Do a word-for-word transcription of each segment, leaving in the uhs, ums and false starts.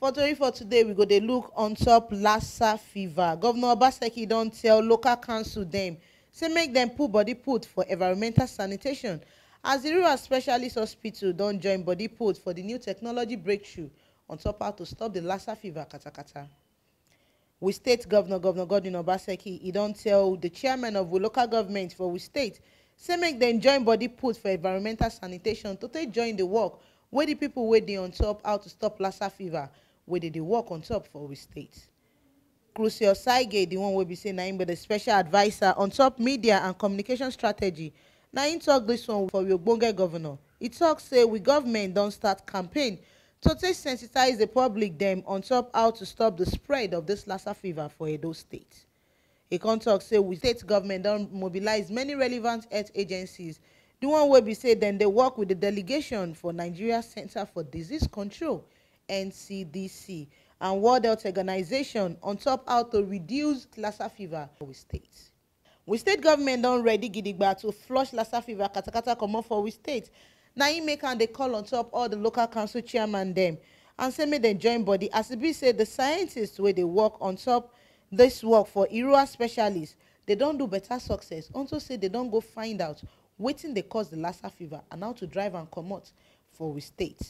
For tori for today, we go dey look on top Lassa fever. Governor Obaseki don tell local council dem say make dem put body put for environmental sanitation as the Rural Specialist Hospital don join body put for the new technology breakthrough on top how to stop the Lassa fever katakata. With state governor, Governor Godwin Obaseki, he don tell the chairman of we local government for we state say make dem join body put for environmental sanitation to take join the work wey the people wey dey on top how to stop Lassa fever wey dey dey work on top for we state. Crucial Saige, the one wey be say na him be the special adviser on top media and communication strategy, na him talk this one for we ogbonge governor. He talk say we government don start campaign to take sensitize the public dem on top how to stop the spread of this Lassa fever for Edo State. He come talk say we state government don mobilize many relevant health agencies, the one wey be say dem dey work with the delegation for Nigeria Center for Disease Control, N C D C, and World Health Organization on top how to reduce Lassa fever for we state. We state government don ready gidigba to flush Lassa fever katakata comot for we state. Na im make am dey call on top all the local council chairman dem and say make dem join body as e be say the scientists wey dey work on top this work for Irua specialists, they don do better success unto say they don go find out wetin dey cause the Lassa fever and how to drive am comot for we state.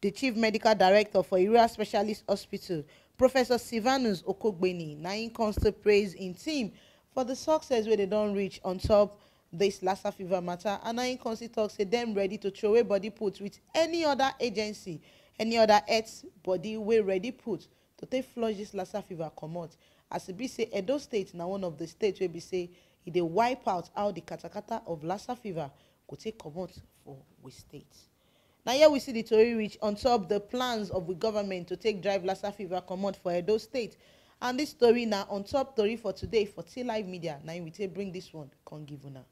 The chief medical director for Irua Specialist Hospital, Professor Silvanus Okogbeni, na im come still praise im team for the success wey they don reach on top this Lassa fever matter, and na im come still talk say dem ready to throw away body put with any other agency, any other health body wey ready put to take flush this Lassa fever comot. As e be say Edo State na one of the states wey be say e dey wipe out how the katakata of Lassa fever go take comot for we state. Na here we see the tori reach on top the plans of the government to take drive Lassa fever comot for Edo State. And this story na on top tori for today for T Live Media. Na im we take bring this one come give una.